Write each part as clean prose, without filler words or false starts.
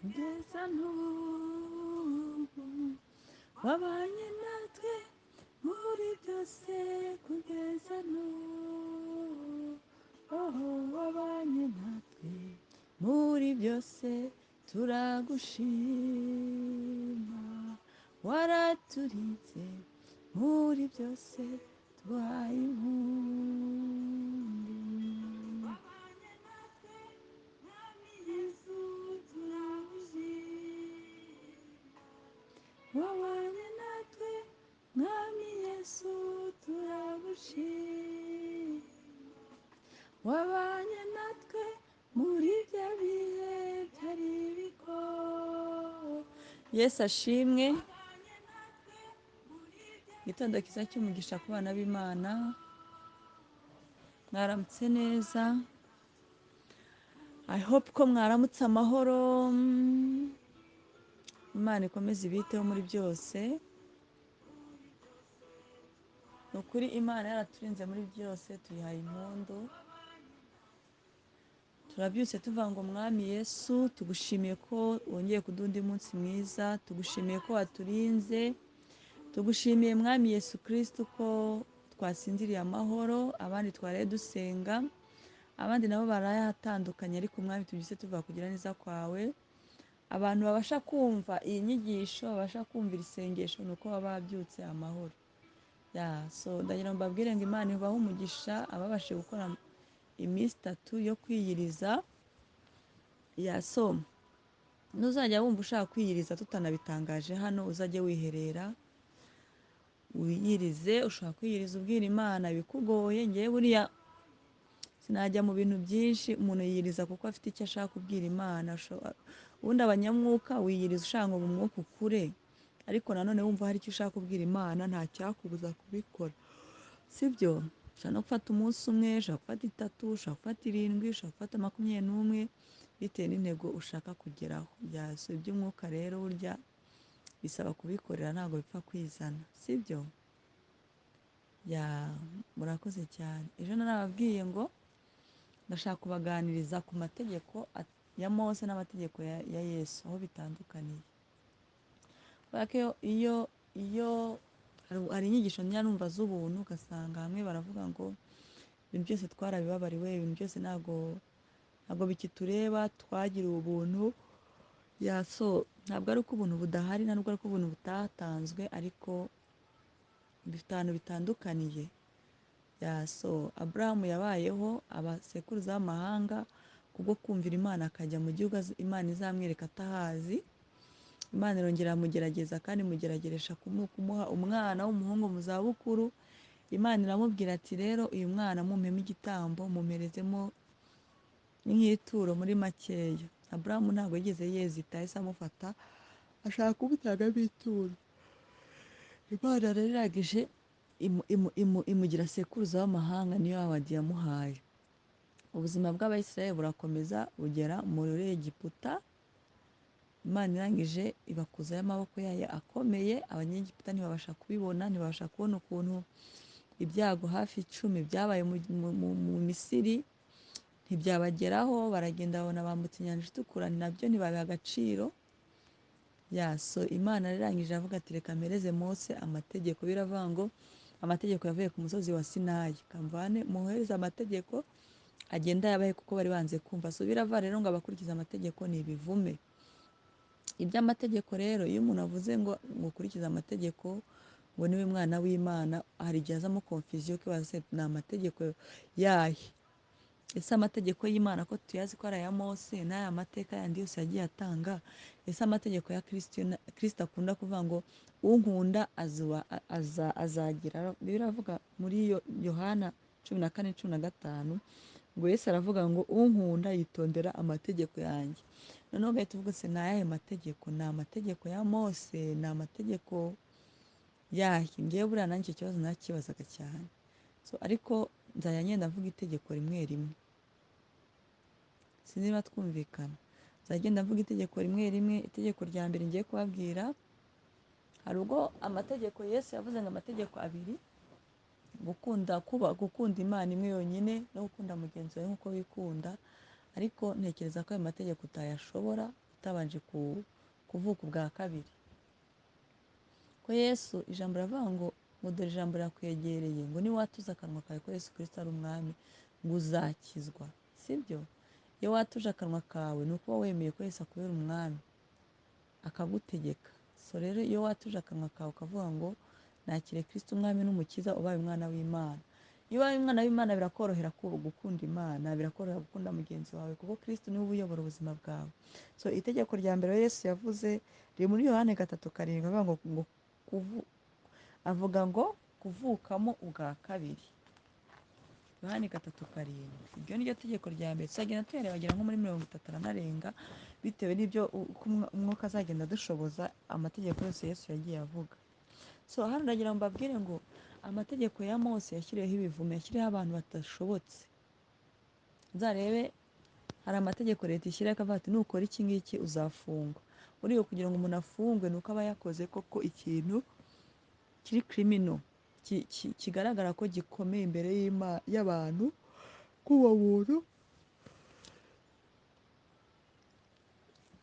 Kugeza n'ubu wabanye natwe muri byose, kugeza n'ubu wabanye natwe muri byose, turagushima. Waraturinze muri byose, twaye impundu. Wabanye natwe, Mwami Yesu, turagushima. Wabanye natwe, Mwami Yesu, turagushima. Wabanye natwe muri bya bihe byari bigoye. Yesu ashimwe. Wabanye natwe muri bya Igitondo cyiza cy'umugisha ku bana b'Imana. Mwaramutse neza. I hope ko mwaramutse amahoro. Imana ikomeze ibiteho muri byose. Ni ukuri Imana yaraturinze muri byose, tuyihaye impundu. Turabyutse tuvuga ngo: "Mwami Yesu, tugushimiye ko wongeye kuduha undi munsi mwiza, tugushimiye ko waturinze, tugushimiye Mwami Yesu Kristo ko twasinziriye amahoro, abandi twaraye dusenga, abandi nabo barayahatandukanye, ariko Mwami tubyutse tuvuga kugira neza kwawe." Abantu babasha kumva iyi nyigisho, babasha kumva iri sengesho, ni uko baba babyutse amahoro. Ya so ndagira ngo mbabwire ngo Imana ibahe umugisha ababashije gukora iminsi 3 yo kwiyiriza. Ya so nuzajya wumva ushaka kwiyiriza tutanabitangaje hano, uzajye wiherera wiyirize. Ushobora kwiyiriza ubwira Imana ibikugoye. Ngewe buriya sinajya mu bintu byinshi. Umuntu yiyiriza kuko afite icyo ashaka kubwira Imana. Ubundi abanyamwuka wiyiriza ushaka ngo mu mwuka ukure, ariko nanone wumva hari icyo ushaka kubwira Imana, nta cyakubuza kubikora, sibyo? Ushobora no gufata umunsi umwe, ushobora gufata 3, ushobora gufata 7, ushobora gufata 21, bitewe n'intego ushaka kugeraho. Byaso iby'umwuka rero burya bisaba kubikorera, ntabwo bipfa kwizana, sibyo? Ya, murakoze cyane. Ejo narababwiye ngo ndashaka kubaganiriza ku mategeko ya Mose n'amategeko ya Yesu, aho bitandukaniye, kubera ko iyo hari inyigisho njya numva z'ubuntu, ugasanga hamwe baravuga ngo ibintu byose twarabibabariwe, ibintu byose ntabwo bikitureba, twagiriwe ubuntu. Ya so ntabwo ari uko ubuntu budahari, ntabwo ari uko ubuntu butatanzwe, ariko bifite ahantu bitandukaniye. Ya so Aburahamu yabayeho abasekuruza b'amahanga kubwo kumvira Imana, akajya mu gihugu Imana izamwereka atahazi. Imana irongera iramugerageza kandi imugerageresha kumuha umwana w'umuhungu mu zabukuru. Imana iramubwira ati: "Rero uyu mwana mumpemo igitambo, mumperezemo nk'ituro." Muri makeya, Aburahamu ntabwo yigeze yezita, yahise amufata ashaka kumutangamo ituro. Imana rero irangije imugira sekuruza w'amahanga, niyo award yamuhaye. Ubuzima bw'Abayisiraheli burakomeza bugera muri Egiputa. Imana irangije ibakuzayo amaboko yayo akomeye, Abanyegiputa ntibabasha kubibona, ntibabasha kubona ukuntu ibyago hafi 10 byabaye mu Misiri ntibyabageraho. Baragenda babona bambutse Inyanja Itukura, nabyo ntibabiha agaciro. Ya so Imana irangije avuga ati: "Reka mpereze Mose amategeko." Biravuga ngo amategeko yavuye ku musozi wa Sinayi, kamvane muhereze amategeko agenda yabahe, kuko bari banze kumva. So birava rero ngo abakurikiza amategeko ni ibivume. Iby'amategeko rero, iyo umuntu avuze ngo ukurikize amategeko ngo niwe mwana w'Imana, hari igihe azamo confusion, ukibaza se ni amategeko yahe? Ese amategeko y'Imana ko tuyazi ko ari aya Mose n'aya mateka yandi yose yagiye atanga, ese amategeko ya Kristo akunda kuvuga ngo unkunda azagira, biravuga muri Yohana 14:15 ngo Yesu aravuga ngo unkunda yitondera amategeko yanjye. Noneho ugahita uvuga se ni ayahe mategeko? Ni amategeko ya Mose? Ni amategeko yahe? Ngewe buriya nanjye icyo kibazo nakibazaga cyane. So ariko nzajya ngenda mvuga itegeko rimwe rimwe, sinzi niba twumvikana. Nzajya ngenda mvuga itegeko rimwe rimwe. Itegeko rya mbere ngiye kubabwira, hari ubwo amategeko Yesu yavuze ngo amategeko abiri, gukunda Imana imwe yonyine no gukunda mugenzi wawe nk'uko wikunda, ariko ntekereza ko ayo mategeko utayashobora. utabanje kuvuka ubwa kabiri. Ko Yesu ijambo riravuga ngo dore ijambo rirakwegereye, ngo niwatuza akanwa kawe ko Yesu Kristo ari umwami ngo uzakizwa, sibyo? Iyo watuje akanwa kawe ni ukuba wemeye ko Yesu akubera umwami akagutegeka. So rero iyo watuje akanwa kawe ukavuga ngo nakire Kristo umwami n'umukiza, ubaye umwana w'Imana. Iyo ubaye umwana w'Imana birakorohera gukunda Imana, birakorohera gukunda mugenzi wawe, kuko Kristo niwe uba uyobora ubuzima bwawe. So itegeko rya mbere Yesu yavuze riri muri Yohana 3:7, avuga ngo kuvukamo ubwa kabiri. Yohana 3:7, iryo ni ryo tegeko rya mbere. Tuzagenda tuyareba bagera nko muri 30 n'arenga, bitewe n'ibyo uko umwuka azagenda adushoboza, amategeko yose Yesu yagiye avuga. So hano ndagira ngo mbabwire ngo amategeko ya Mose yashyiriweho ibivume, yashyiriweho abantu badashobotse. Nzarebe hari amategeko leta ishyiraho ikavuga ati nukora iki ngiki uzafungwa. Buriya kugira ngo umuntu afungwe ni uko aba yakoze koko ikintu kiri criminal, kigaragara ko gikomeye imbere y'abantu, ko uwo muntu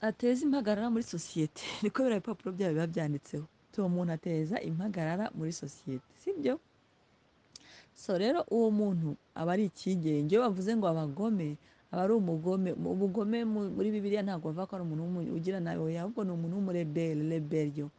ateza impagarara muri sosiyete. Niko biriya bipapuro byabo biba byanditseho, uwo muntu ateza impagarara muri sosiyete, sibyo? So rero uwo muntu aba ari ikigenge. Iyo bavuze ngo abagome, aba ari umugome. Ubugome muri Bibiliya ntabwo bavuga ko ari umuntu ugira nabi, oya, ahubwo ni umuntu w'umurebere, rebellion.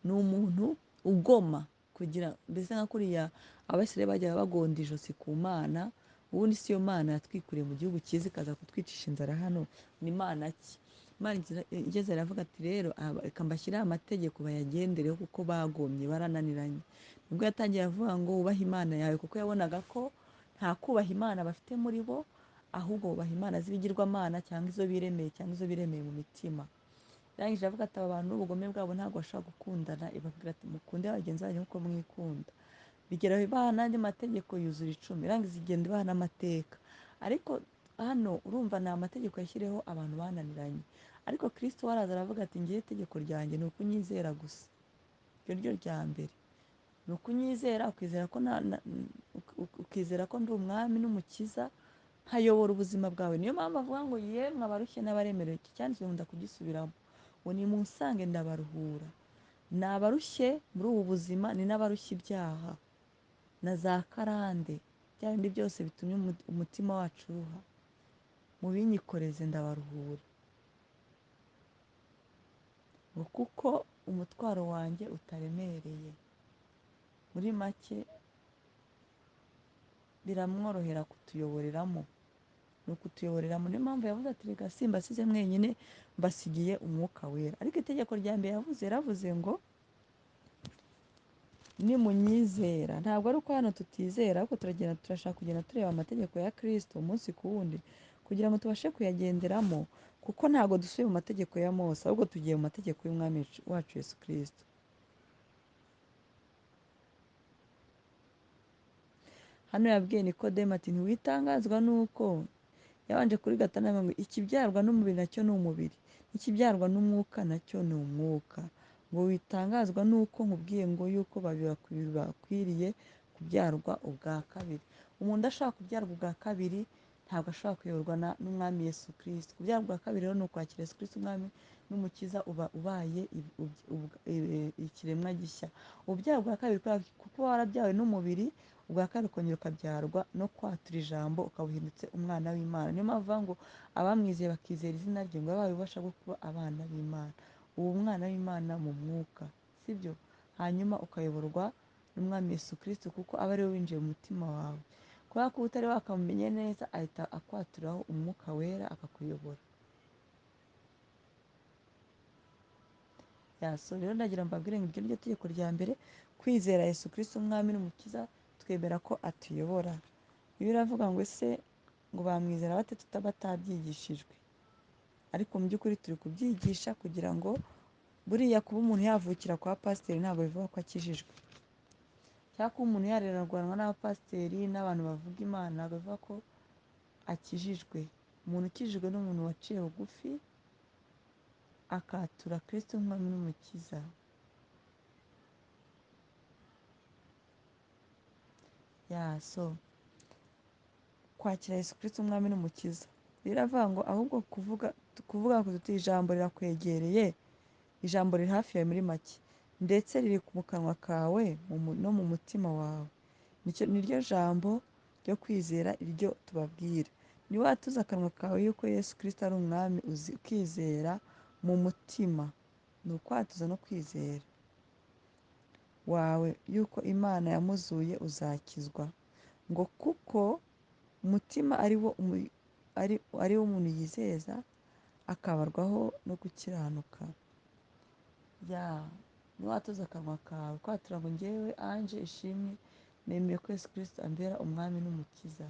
Ni umuntu ugoma, kugira mbese nka kuriya Abisirayeli bajyaga bagonda ijosi ku Mana. Ubundi si yo Mana yatwikuriye mu gihugu cyiza ikaza kutwicisha inzara hano, ni Mana ki? Imana igeze iravuga ati rero reka mbashyireho amategeko bayagendereho, kuko bagomye barananiranye. Nibwo yatangiye avuga ngo wubahe Imana yawe, kuko yabonaga ko nta kubaha Imana bafite muri bo, ahubwo bubaha imana z'ibigirwamana cyangwa izo biremeye cyangwa izo biremeye mu mitima. Yarangije avuga ati aba bantu n'ubugome bwabo ntabwo bashobora gukundana, ibabwira ati mukunde bagenzi banyu nk'uko mwikunda. Bigera ibaha n'andi mategeko yuzura 10, irangiza igenda ibaha n'amateka. Ariko hano urumva ni amategeko yashyiriweho abantu bananiranye. Ariko Kristo waraza aravuga ati ngiye itegeko ryanjye ni ukunyizera gusa, iryo ryo rya mbere ni ukunyizera, ukizera ko ukizera ko ndi umwami n'umukiza, nkayobora ubuzima bwawe. Niyo mpamvu avuga ngo yemwe abarushye n'abaremerewe, iki cyanditswe nkunda kugisubiramo, ngo nimunsange ndabaruhura. Ni abarushye muri ubu buzima, ni n'abarushye ibyaha na za karande, bya bindi byose bitumye umutima wacu uruha, mubinyikoreze ndabaruhura, ngo kuko umutwaro wanjye utaremereye. Muri make biramworohera kutuyoboreramo, ni ukutuyoboreramo. Niyo mpamvu yavuze ati reka simbasize mwenyine, mbasigiye umwuka wera. Ariko itegeko rya mbere yavuze, yaravuze ngo nimunyizera. Ntabwo ari uko hano tutizera, ahubwo turashaka kugenda tureba amategeko ya Kristo umunsi ku wundi, kugira ngo tubashe kuyagenderamo, kuko ntabwo dusubiye mu mategeko ya Mose, ahubwo tugiye mu mategeko y'Umwami wacu Yesu Kristo. Hano yabwiye Nikodemu ati ntiwitangazwa nuko yabanje kuri gatanu ngo ikibyarwa n'umubiri nacyo ni umubiri, ikibyarwa n'umwuka nacyo ni umwuka. Ngo witangazwa nuko nkubwiye ngo yuko bakwiriye kubyarwa ubwa kabiri. Umuntu ashaka kubyarwa ubwa kabiri ntabwo ashobora kuyoborwa n'Umwami Yesu Kristo. Kubyarwa ubwa kabiri rero ni ukwakira Yesu Kristo Umwami n'Umukiza, uba ubaye ikiremwa gishya. Ubyarwa ubwa kabiri kuko uba warabyawe n'umubiri, ubwa kabiri ukongera ukabyarwa no kwatura ijambo, ukaba uhindutse umwana w'Imana. Niyo mpamvu bavuga ngo abamwizeye bakizera izina rye ngo babaye ububasha bwo kuba abana b'Imana. Uba umwana w'Imana mu mwuka, sibyo? Hanyuma ukayoborwa n'Umwami Yesu Kristo, kuko aba ari we winjiye mu mutima wawe. Kubera ko utari wakamumenye neza, ahita akwaturaho umwuka wera akakuyobora. So rero ndagira mbabwire ngo iryo ni ryo tegeko rya mbere, kwizera Yesu Kristo Umwami n'Umukiza, twemera ko atuyobora. Bibiliya iravuga ngo ese ngo bamwizera bate batabyigishijwe? Ariko mu by'ukuri turi kubyigisha kugira ngo buriya kuba umuntu yavukira kwa pasiteri ntabwo bivuga ko akijijwe, cyangwa kuba umuntu yarerarwanwa n'abapasiteri n'abantu bavuga Imana ntabwo bivuga ko akijijwe. Umuntu ukijijwe ni umuntu waciye bugufi akatura Kristo nk'Umwami n'Umukiza. So kwakira Yesu Kristo Umwami n'Umukiza biravuga ngo ahubwo kuvuga Kuvuga tuti ijambo rirakwegereye, ijambo riri hafi yawe muri make, ndetse riri mu kanwa kawe no mu mutima wawe, niryo jambo ryo kwizera iryo tubabwira. Niwatuza akanwa kawe yuko Yesu Kristo ari umwami, ukizera mu mutima, ni ukwatuza no kwizera wawe yuko Imana yamuzuye, uzakizwa. Ngo kuko umutima ari wo umuntu yizeza akabarwaho no gukiranuka. Ya niwatuza akanwa kawe kwatura ngo njyewe Ange Ishimwe nemeye ko Yesu Kristo ambera umwami n'umukiza.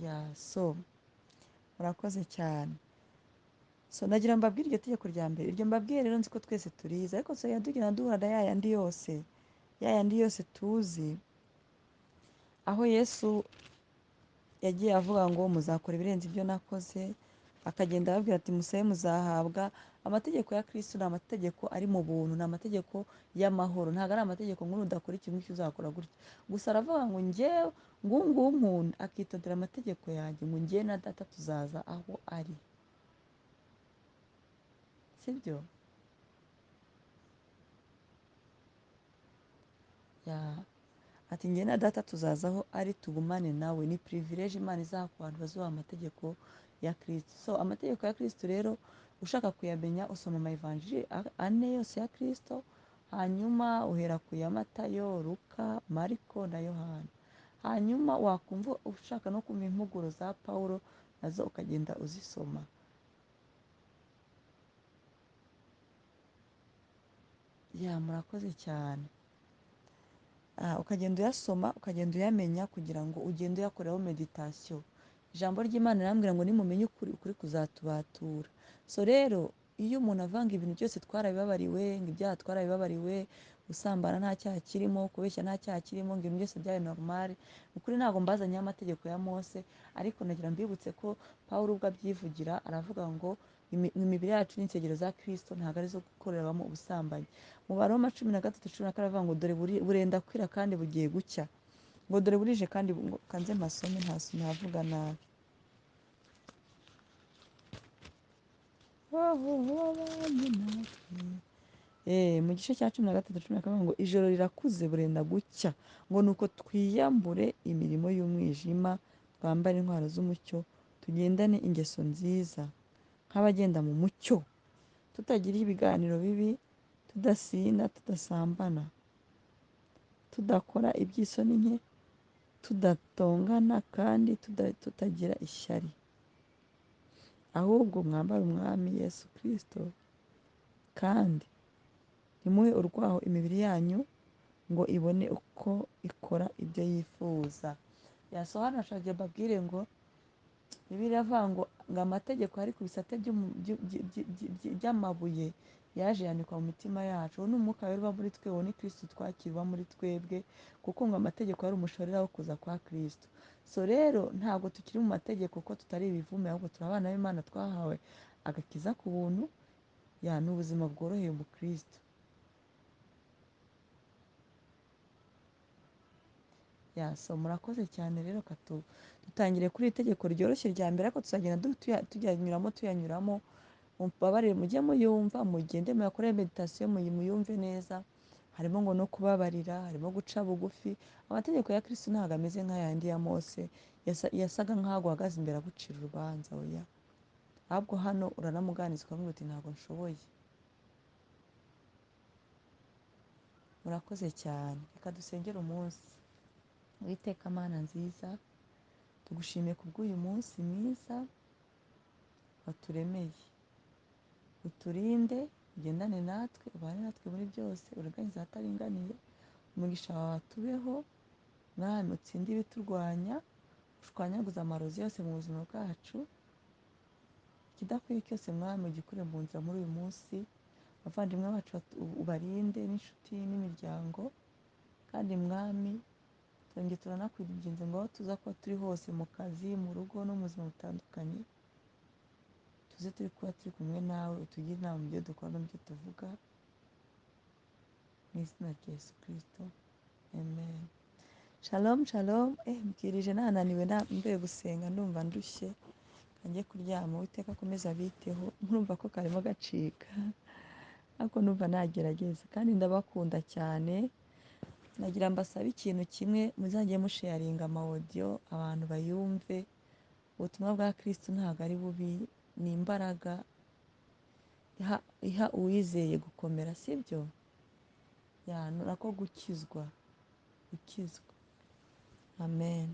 Ya so murakoze cyane. So nagira mbabwire iryo tegeko rya mbere, iryo mbabwiye rero nzi ko twese turizi, ariko tuzajya tugenda duhura na ya yandi yose, ya yandi yose tuzi, aho Yesu yagiye avuga ngo muzakora ibirenze ibyo nakoze, akagenda ababwira ati musabe muzahabwa. Amategeko ya Kristo ni amategeko ari mu buntu, ni amategeko y'amahoro, ntabwo ari amategeko ngo nudakora ikintu ngiki uzakora gutya. Gusa aravuga ngo njyewe ngungu nkunda, akitondera amategeko yanjye, ngo njye na data tuzaza aho ari, sibyo? Ya ati njye na data tuzaza aho ari tugumane nawe. Ni privilege Imana izaha ku bantu bazubaha amategeko ya Kristo. So amategeko ya Kristo rero ushaka kuyamenya usoma ama evanjiri ane yose ya Kristo, hanyuma uhera ku ya Matayo, Luka, Mariko na Yohana. Hanyuma wakumva ushaka no kumva impuguro za Pawulo nazo ukagenda uzisoma. Ya murakoze cyane. Ukagenda uyasoma, ukagenda uyamenya kugira ngo ugende uyakoreho meditasiyo. Ijambo ry'Imana rirambwira ngo nimumenye ukuri, ukuri kuzatubatura. So rero iyo umuntu avanga ibintu byose twarabibabariwe, ngo ibyaha twarabibabariwe, gusambana nta cyaha kirimo, kubeshya nta cyaha kirimo, ngo ibintu byose byari normal. Ukuri ntabwo mbazanye amategeko ya Mose, ariko nagira mbibutse ko Pawulo ubwo abyivugira aravuga ngo imibiri yacu ni insengero za Kristo, ntabwo ari izo gukoreramo ubusambanyi. Mu Baroma 13:14 aravuga ngo dore burenda kwira kandi bugiye gucya, ngo dore burije kandi ngo kanze mpasome ntavuga nabi. Mu gice cya 13:14 ngo ijoro rirakuze burenda gucya, ngo nuko twiyambure imirimo y'umwijima, twambare intwaro z'umucyo, tugendane ingeso nziza nk'abagenda mu mucyo, tutagira ibiganiro bibi, tudasinda, tudasambana, tudakora iby'isoni nke, tudatongana kandi tutagira ishyari, ahubwo mwambare umwami Yesu Kristo, kandi ntimuhe urwaho imibiri yanyu ngo ibone uko ikora ibyo yifuza. Yaso hano ashaka mbabwire ngo Bibiliya iravuga ngo amategeko ari ku bisate by'amabuye yaje yandikwa mu mitima yacu. Uwo ni umwuka wera uba muri twe, uwo ni Kristo twakira uba muri twebwe, kuko ngo amategeko yari umushorera wo kuza kwa Kristo. So rero ntabwo tukiri mu mategeko ko tutari ibivume, ahubwo turi abana b'Imana twahawe agakiza ku buntu, ya ni ubuzima bworoheye mu Kristo. Ya so murakoze cyane rero, dutangire kuri iri tegeko ryoroshye rya mbere, ariko tuzagenda tuyanyuramo. Mubabarire mujye muyumva, mugende muyakore meditasiyo, muyumve neza. Harimo ngo no kubabarira, harimo guca bugufi. Amategeko ya Kristo ntabwo ameze nk'ayandi ya Mose, yasaga nk'aho ahagaze imbere agucira urubanza, oya. Ahubwo hano uranamuganiriza ukamubwira uti ntabwo nshoboye. Murakoze cyane. Reka dusengere umunsi. Uwiteka Mana nziza, tugushimiye kubw'uyu munsi mwiza waturemeye. Uturinde, ugendane natwe, ubane natwe muri byose, uringanize ahataringaniye, umugisha wawe tubeho, Mwami utsinde ibiturwanya, ushwanyaguze amarozi yose mu buzima bwacu, ikidakwiye cyose Mwami ugikure mu nzira muri uyu munsi, abavandimwe bacu ubarinde n'inshuti n'imiryango, kandi Mwami twongeye turanakwinginze ngo aho tuza kuba turi hose, mu kazi, mu rugo no mu buzima butandukanye, tuze turi kuba turi kumwe nawe, utugire inama mu byo dukora no mu byo tuvuga, mu izina rya Yesu Kristo, amen. Shalom shalom. Mbwirije nananiwe, mvuye gusenga ndumva ndushye, njye kuryama. Uwiteka akomeze abiteho. Murumva ko karimo gacika, ariko numva nagerageza, kandi ndabakunda cyane. Nagira mbasabe ikintu kimwe, muzajye musharinga amawodiyo abantu bayumve. Ubutumwa bwa Kristo ntabwo ari bubi, ni imbaraga iha uwizeye gukomera, sibyo? Nako gukizwa, gukizwa. Amen.